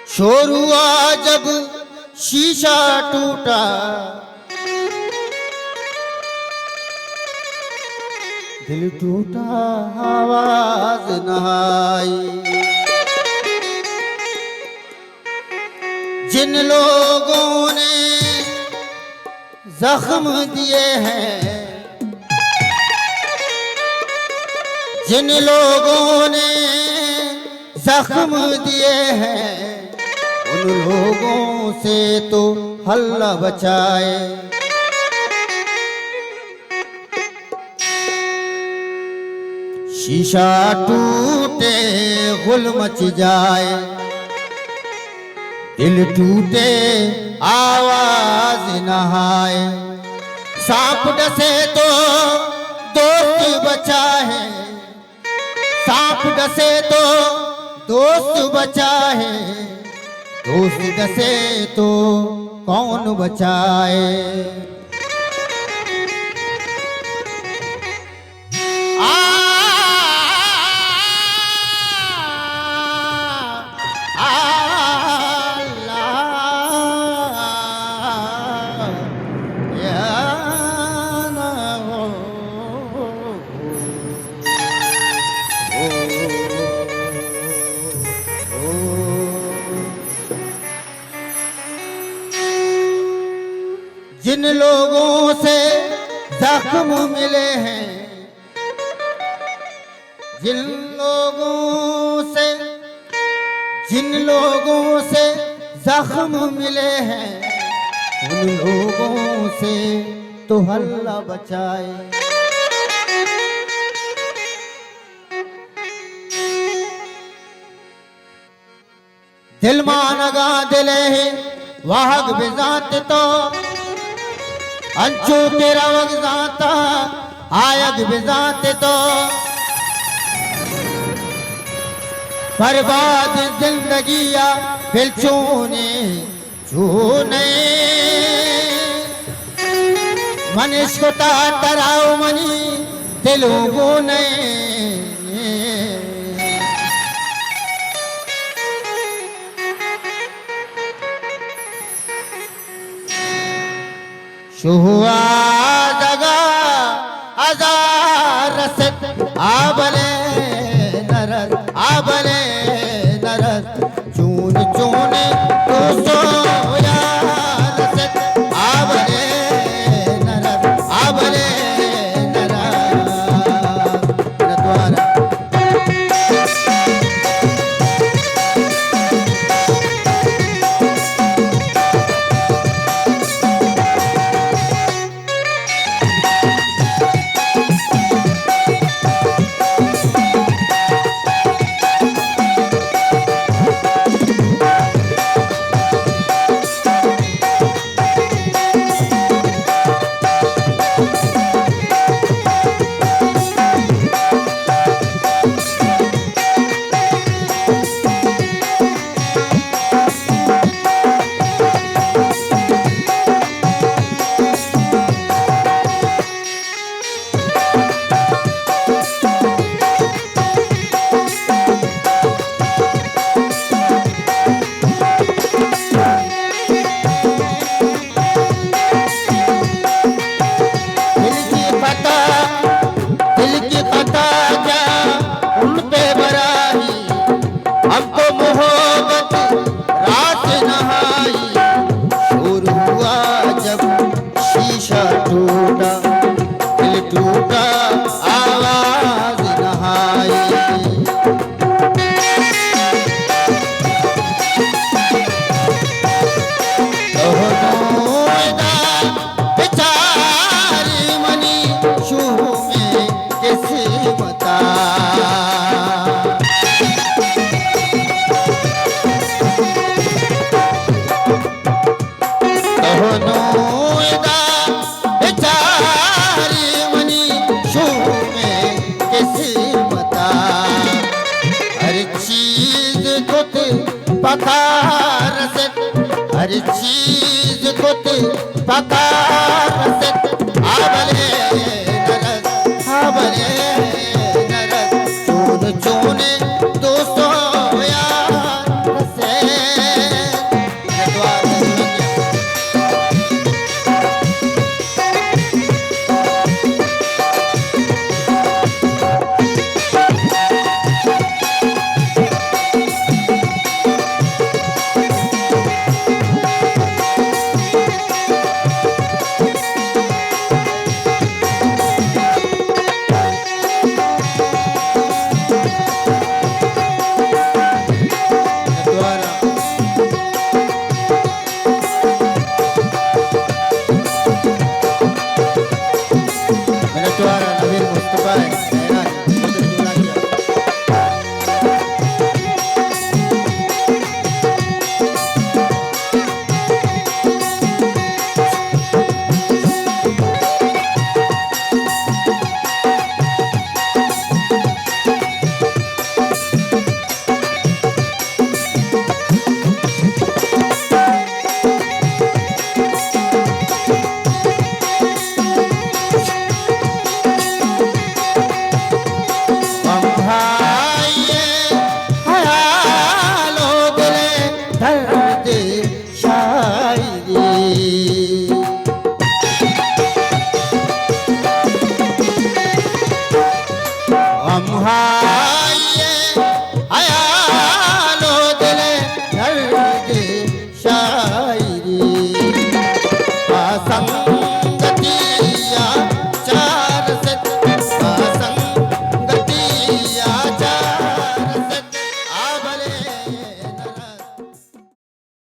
شور ہوا جب شیشہ ٹوٹا، دل ٹوٹا، آواز نہ آئی۔ جن لوگوں نے زخم دیے ہیں، جن لوگوں نے زخم دیے ہیں، ان لوگوں سے تو اللہ بچائے۔ شیشہ ٹوٹے، غل مچ جائے، دل ٹوٹے، آواز نہ آئے۔ سانپ ڈسے تو دوست بچا ہے، سانپ ڈسے تو دوست بچا ہے، دوست ڈسے تو کون بچائے؟ آ، آ، اللہ، یا نہ ہو۔ جن لوگوں سے زخم ملے ہیں، جن لوگوں سے، جن لوگوں سے زخم ملے ہیں، ان لوگوں سے تو اللہ بچائے۔ دل مانگا دلے واہگ بزانت تو، انچو کہ روگ زانتا آیگ بزانت تو۔ برباد زندگی ءَ بلچونے چو نئے، من اشکتا ترا و منی دل و گو نئے۔ شوہازگا ہزار رست، آ بلے نہ رست، آ بلے نہ رست۔ چون چون دوستو یار رست، آ بلے نہ رست، آ بلے نہ رست۔ نہ دوارا۔ دل کی خطا، دل کی خطا کیا ان پہ برائی، ہم کو محبت راس نہ آئی۔ شور ہوا جب شیشہ ٹوٹا، دل ٹوٹا، آواز نہ آئی۔ تو نوں ادا بچاری منی شومیں قسمتا۔ تو نوں ادا بچاری منی شومیں قسمتا۔ ہر چیز کت پکار رست، ہر چیز کت پکار رست،